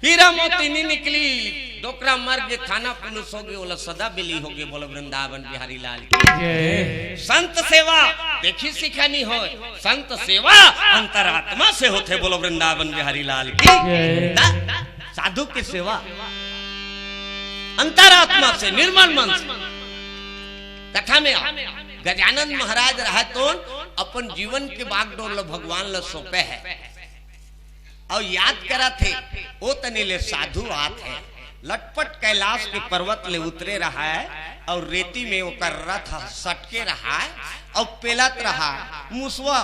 हीरा मोती नी निकली, डोकरा मर गे, थाना पुलिस हो गे, ओला सदा बेली हो गे। बोलो वृंदावन बिहारी लाल की। जय। संत सेवा देखी सीखा नी होय, संत सेवा अंतरात्मा से होथे। बोलो वृंदावन बिहारी लाल की। जय। दा-, साधु की सेवा अंतरात्मा से, निर्मल मन से। कथा में आओ, गजानन महाराज रहा तो अपन जीवन के बागडोर ल भगवान ल सौंपे हे। अउ याद करत हे, ओ तनी ले साधु आत हे, लटपट कैलाश के पर्वत ले उतरे रहा हे, अउ रेती में ओकर रथ ह सटके रहा अउ पेलत रहा। मुसवा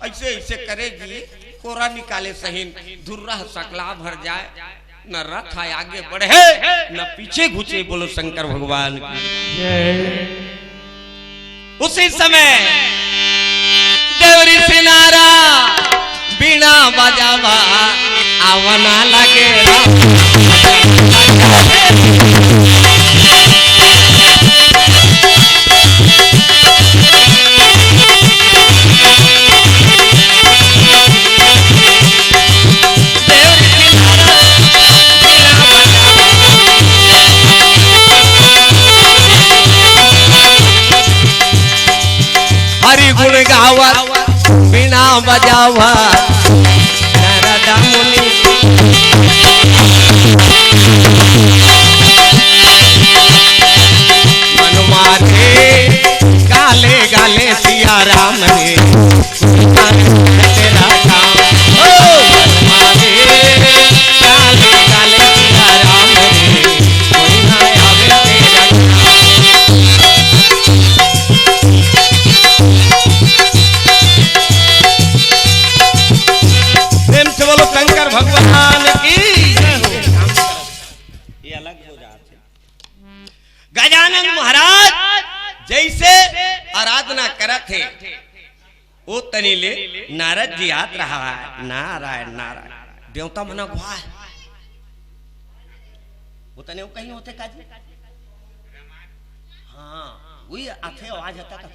अइसे अइसे करे जी, कोरा निकाले सहिन, धुर्रा ह सकला भर जाए, न रथ ह आगे बढ़े न पीछे घुचे। बोलो शंकर भगवान की। जय। उसी समय देवरी सिनारा बीणा बजावा आवना लगे। हरि गुण गावत बीणा बजावत नारद मुनि। मन मारे गाले गाले सिया राम रे। तेरा काम। ओ, मारे काले काले सिया राम रे, कोई ना आवे तेरा काम। प्रेम से बोलो शंकर भगवान की। ये अलग हो जाते। गजानन महाराज जइसे आराधना करत हे, ओ तनी ले नारद जी आत रहा है, नारायण, नारायण। देवता मन अघवाय। ओ तनी ओ कहीं होथे का जी? हाँ, वही आथे आवाज आता का।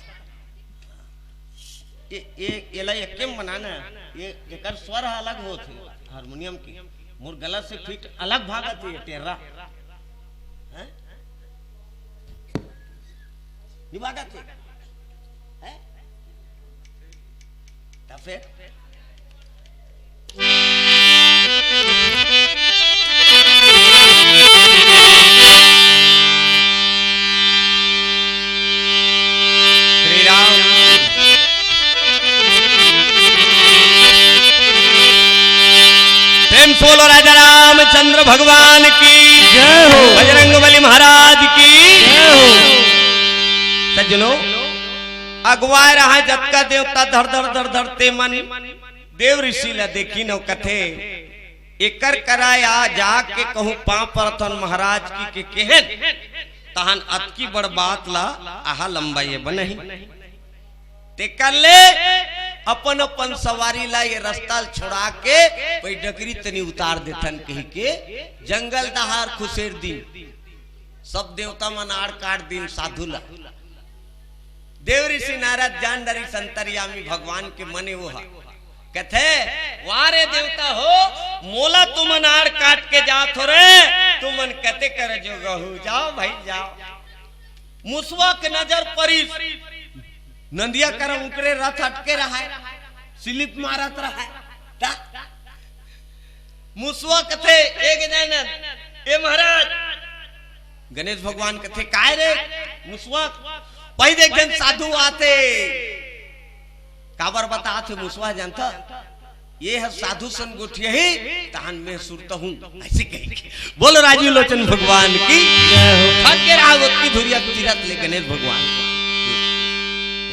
ये, ये, ये ला एक के बनाना, ये, एकर स्वर अलग होथे, हारमोनियम के। मोर गला से फिट अलग भागत हे, टेर्रा। हैं? नहीं भागत हे? हैं? तब फिर? श्री राम। प्रेम से बोलो राजा रामचंद्र भगवान की जय हो। बजरंग बली महाराज की जय हो। सज्जनों, अगुवाए रहा जतका देवता धर धर धर धर ते मन देव ऋषि ला देखिन अउ कथे, एकर करा या जाके कहूँ पाँव परथन महाराज की के केहेन, तहन अतकी बड़ बात ला आहा लंबा ये बनही। तेकर ले अपन अपन सवारी ला ये रस्ता ल छोड़ा के पई डगरी तनी उतार देथन कहि के जंगल डहार खुसेर दिन। सब देवता मन आड़ काट दिन साधु ला। देव ऋषि नारद जान डरिस अंतर्यामी भगवान के मने वो हा। कथे, "वाह रे देवता हो, मोला तुमन आड़ काट के जात हो रे, तुमन कते कर जोगहू, जाओ भाई जाओ।" मुसवा के नजर परिस, नंदिया करा उकरे रथ अटके रहा है, स्लिप मारत रहा है। ता? मुसवा कथे, "ए गजानन, ए महाराज।" गणेश भगवान कथे, "काय रे?" मुसवा, "पई देख जन साधु आथे।" काबर बतात हे मुसवा जानता? ये ह साधु सन गोठियाही, तहन मैं सुरता हूँ। अइसे कहि के। बोलो राजीव लोचन भगवान की। थक गे रहा ओतकी धुरिया तीरथ ले गणेश भगवान।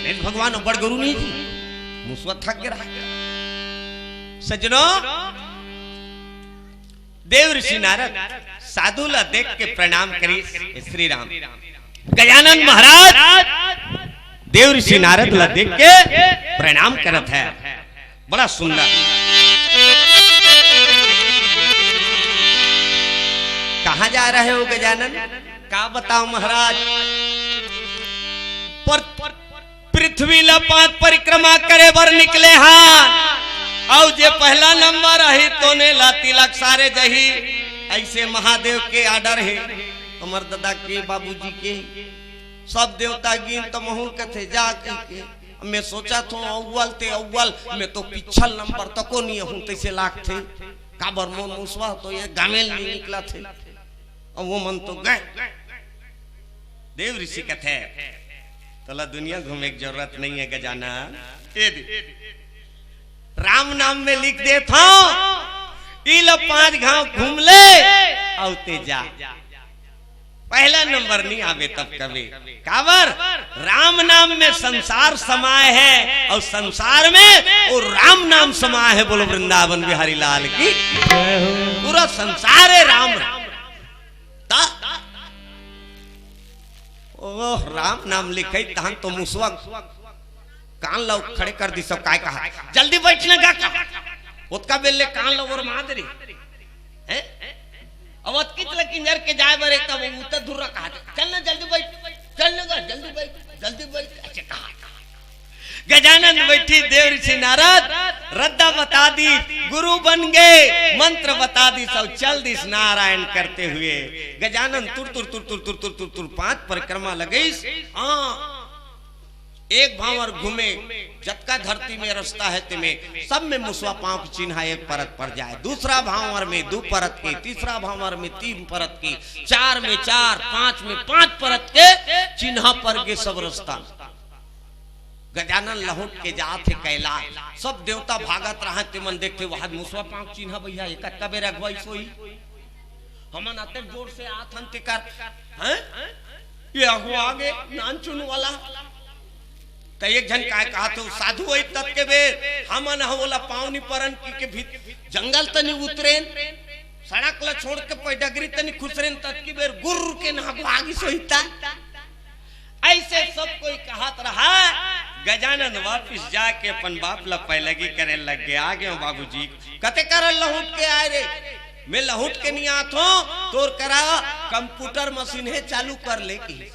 गणेश भगवान अब्बड़ गुरु नहीं जी। मुसवा थक गे रहा। सज्जनों, देव ऋषि नारद साधु ला देख के प्रणाम करिस, श्री राम। गजानन महाराज देव ऋषि नारद ला देख के प्रणाम करत है। बड़ा सुंदर। कहाँ जा रहे हो गजानन? का बताओ महाराज? पर पृथ्वी ल पाँच परिक्रमा करे बर निकले हन, अउ जे पहला नंबर आही तोने ला तिलक सारे जही। अइसे महादेव के order हे, हमर ददा के, बाबूजी के, सब देवता गिन त महूँ कथे जा कहि के। मैं सोचत हों अव्वल ते अव्वल, मैं तो पिछल नंबर तको नइ हूँ तइसे लागथे। काबर मोर मुसवा तो ये गमेल नइ निकलत हे। अउ वो मन तो गए। देव ऋषि कथे, "तोला दुनिया घूमे के जरूरत नइ हे गजानन। ए दे, राम नाम में लिख देत हों, ई ल पाँच घांव घूम ले, अउ ते जा।" पहला नंबर नहीं आवे तब कबे। काबर? राम नाम में संसार समाय है और संसार में वो राम नाम समाय है। बोलो वृंदावन बिहारी लाल की। पूरा संसार है राम। ता? ओ राम नाम लिखे तहन तो मुसवा कान ला खड़े कर दी सब। काय कहा, "जल्दी बैठ ना गा।" ओतका बेर ले कान ला ओर मार दे रही। हैं? अब अतकिच ले किंजर के जाए बर एक तब उतर दूर रहा कहा, "चल ना जल्दी बैठ, चल ना गा, जल्दी बैठ, जल्दी बैठ।" अच्छा कहा। गजानन बैठी, देव ऋषि नारद रद्दा बता दी, गुरु बन गए, मंत्र बता दी, सब चल दिस नारायण करते हुए। गजानन तुर तुर तुर तुर तुर तुर तुर तुर पांच परिक्रमा लगईस। हाँ, एक भांवर घूमे, जतका धरती में रास्ता है तेमे, सब में मुसवा पांव के चिन्हा एक परत पर जाए, दूसरा भांवर में दू परत के, तीसरा भांवर में तीन परत के, चार में चार, पांच में पांच परत के चिन्हा पर गे सब रास्ता। गजानन लहुट के जात हे कैलाश, सब देवता भागत रहे, तेमन देखते वहां मुसवा पांव के चिन्हा, भैया, एक कतका बेर अगुवाई सोई। हमन अतेक जोर से आथन तेकर, हैं? ये अगुआ आगे नानचुन वाला। त एक झन काय कहा थे, साधु वही तत के बेर, हमन ह ओला पावनी परन की के भीत, जंगल तनी उतरेन, सड़क ला छोड़ के पैडगरी तनी खुसरेन तत की बेर गुर्र के ना अगुआ आगे सोईता। ऐसे सब कोई कहत रहा। गजानन वापिस जाके अपन बाप ला पैलगी करे लग गए। आ गए हो बाबूजी, कते करन लहुट के आए रे? मैं लहुट के नहीं आत हों, तोर करा कंप्यूटर मशीन है, चालू कर ले की।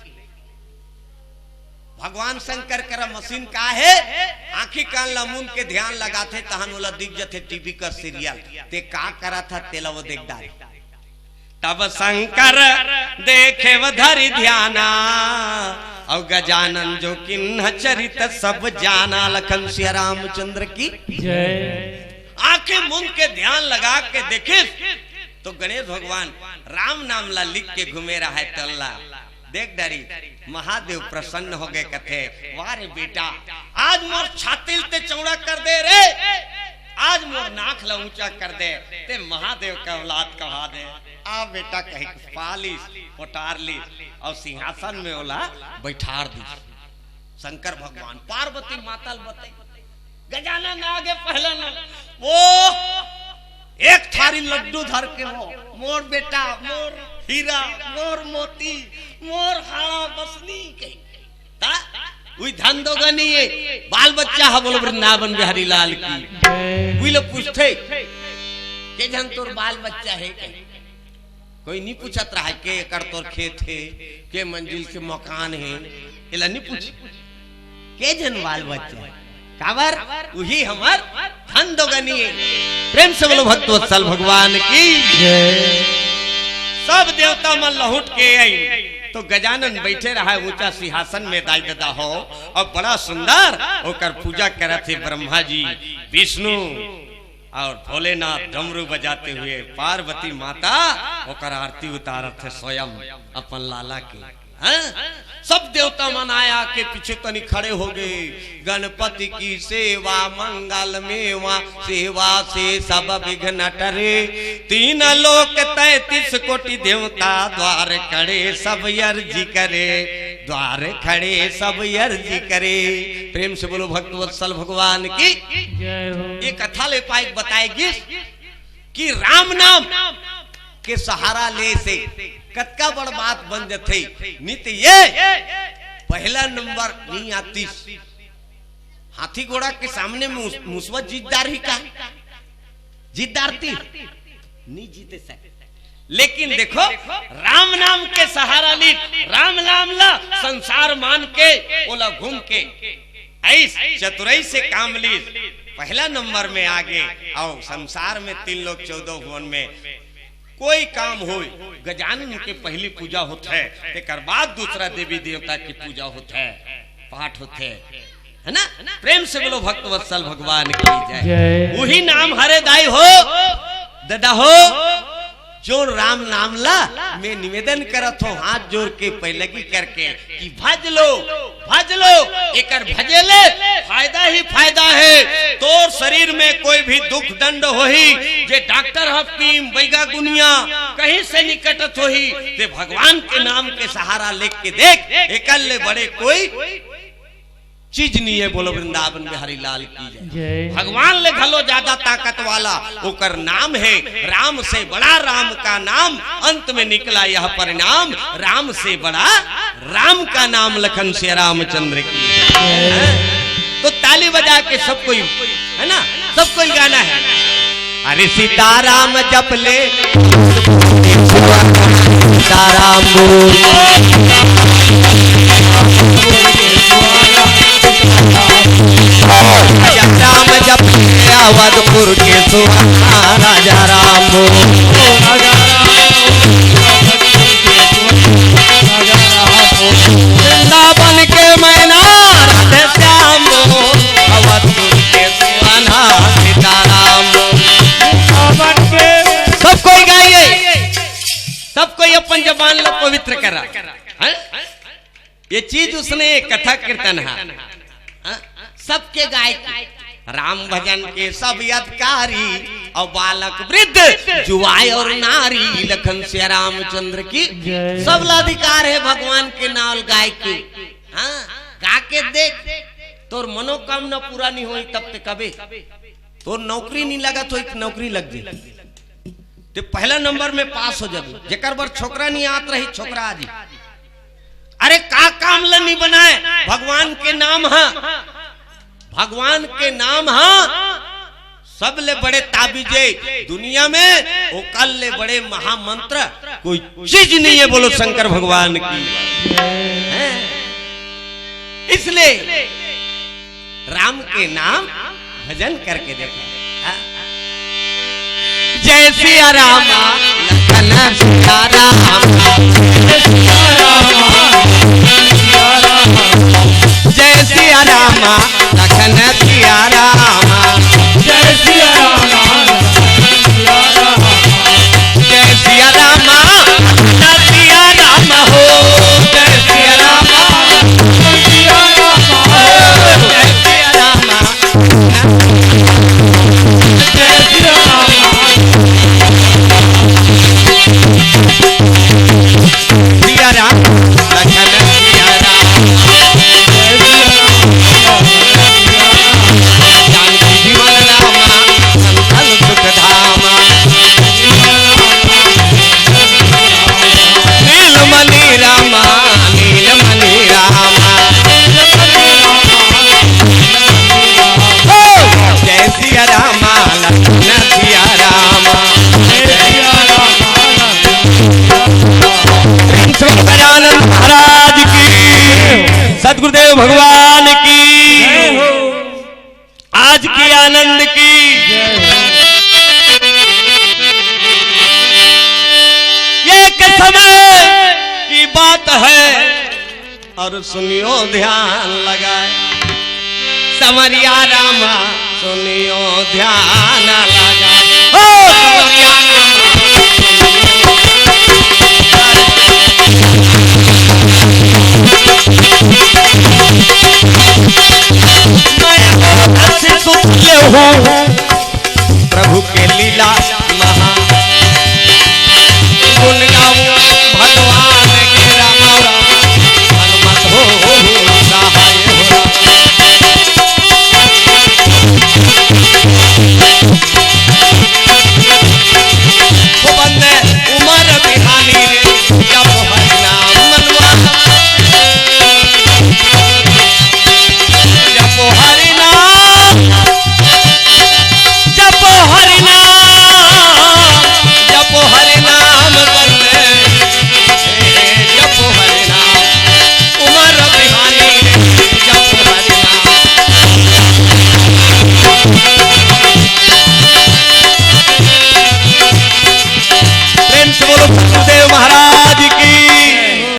भगवान शंकर करा मशीन का है, आंखी कान ला मूंद के ध्यान लगाथे, तहन ओला दिख जथे टीवी का सीरियल। ते का करा था, तेला वो देख डारे। तब शंकर देखे व धरि ध्याना, और गजानन जो किन्ह चरित सब जाना। लखन सिया रामचंद्र की जय। आंखें मूंद के ध्यान लगा के देखिस तो गणेश भगवान राम नाम ला लिख के घूमे रहा है तल्ला। देख डारी, महादेव प्रसन्न हो गए, कथे, "वाह रे बेटा, आज मोर छाती ल ते चौड़ा कर दे रे, आज मोर नाक ला ऊंचा कर दे, ते महादेव का औलाद कहा दे।" आ बेटा कही पालिस, पोटार लिस और सिंहासन में ओला बैठार दी। शंकर भगवान पार्वती माता ल बताई, गजानन आगे पहला न, वो एक थारी लड्डू धर के हो, "मोर बेटा, मोर हीरा, मोर मोती, मोर हाड़ा बसनी" कही। ता उही धन दोगनी ये बाल बच्चा ह, बोलो वृंदावन बिहारी लाल की। उही लोग पूछते, "के झन तोर बाल बच्चा है?" कही। कोई नहीं पूछत रहा के एकर तोर खेत है, के मंजिल के मकान है, एला नहीं पूछ। के झन बाल बच्चा है? काबर? उही हमर धन दोगनी है। प्रेम से बोलो भक्त वत्सल भगवान की जय। सब देवता मन लहुट के आई तो गजानन बैठे रहा ऊंचा सिंहासन में, दाई ददा हो, और बड़ा सुंदर ओकर पूजा करत हे ब्रह्मा जी, विष्णु और भोलेनाथ डमरू बजाते हुए, पार्वती माता ओकर आरती उतारत हे स्वयं अपन लाला के। हाँ? सब देवता मन आया के पीछे तनी खड़े हो गए। गणपति की सेवा मंगल मेवा, सेवा से सब विघ्न टरे। तीन लोक तैंतीस कोटि देवता, द्वार खड़े सब अर्जी करे, द्वार खड़े सब अर्जी करे। प्रेम से बोलो भक्त वत्सल भगवान की जय हो। ये कथा ले पाए बताए गिस कि राम नाम के सहारा ले से कतका बड़ बात बन जथे। नित ये पहला नंबर नहीं आतीस। हाथी घोड़ा के सामने मुस-, मुसवा जीतदार ही का? जीतदार ती? नहीं जीते सक। लेकिन देखो, राम नाम के सहारा ली, राम नाम ला संसार मान के ओला घूम के ऐस चतुराई से काम ली, पहला नंबर में आगे। और संसार में तीन लोक चौदह भुवन में कोई काम होय, गजानन के पहली पूजा होत है, तेकर बाद दूसरा देवी देवता की पूजा होत है, पाठ होत है, है ना? प्रेम से बोलो भक्त वत्सल भगवान की जय। जय। वही नाम हरे दाई हो, ददा हो, जोन राम नाम ला मैं निवेदन करत हों हाथ जोर के पैलगी करके कि भज लो, भज लो, एकर भजे ले फायदा ही फायदा हे। तोर शरीर में कोई भी दुख दंड होही, जे डॉक्टर हकीम बैगा गुनिया कहीं से निकटत होही, ते भगवान के नाम के सहारा लेके देख, एकर ले बड़े कोई चीज नहीं है। बोलो वृंदावन बिहारी लाल की जय। जय। भगवान ले घलो ज्यादा ताकत वाला ओकर नाम है। राम से बड़ा राम का नाम, अंत में निकला यह परिणाम। राम से बड़ा राम का नाम, लखन से रामचंद्र की जय। हैं? तो ताली बजा के सब कोई, है ना, सब कोई गाना है। अरे सीताराम जप ले, सीताराम बोल। राम जप ले अवधपुर के सुहाना, राजा राम बोल। वृंदावन के मैना राधे श्याम बोल, अवधपुर के सुहाना सीताराम बोल। सब कोई गाइए, सब कोई अपन जबान ला पवित्र करा। हैं? ये चीज उसने कथा कीर्तन हा। हाँ? सबके गाय के, राम भजन के सब यदकारी, और बालक वृद्ध जुआय और नारी, लखन से रामचंद्र की जय। सब ला अधिकार है भगवान के नाम गाय के। हाँ, गा के देख, तोर मनोकामना पूरा नहीं होई तब ते कबे। तोर नौकरी नहीं लगत होई, नौकरी लग जाई। ते पहला नंबर में पास हो जाबे। जेकर बर छोकरा नहीं आत रही, छोकरा आ जी। अरे का काम ल नहीं बनाए, भगवान के नाम हा, भगवान के नाम हा, सब ले बड़े ताबीजे दुनिया में, ओकर ले बड़े महामंत्र कोई चीज नहीं है। बोलो शंकर भगवान की। हैं? इसलिए राम के नाम भजन करके देखो। हाँ। जय सिया राम, लखन सिया राम। जय सिया राम, लखन सिया राम। जय सिया राम, लखन सिया राम। जय सिया राम, लखन सिया राम हो। जय सिया राम, लखन सिया राम हो। जय सिया राम। सिया राम, लखन सिया राम। जानकी जीवन रामा, संतल सुख धामा। नीलमणि रामा, नीलमणि रामा। हो, जय सिया रामा, लखन सिया रामा। प्रेम से गजानन महाराज की, सदगुरुदेव भगवान की, आज के आनंद की। ये एक समय की बात है, और सुनियो ध्यान लगाए, संवरिया रामा सुनियो ध्यान लगाए। हो संवरिया रामा, मैं मोहन से सुन ले हूँ प्रभु के लीला महा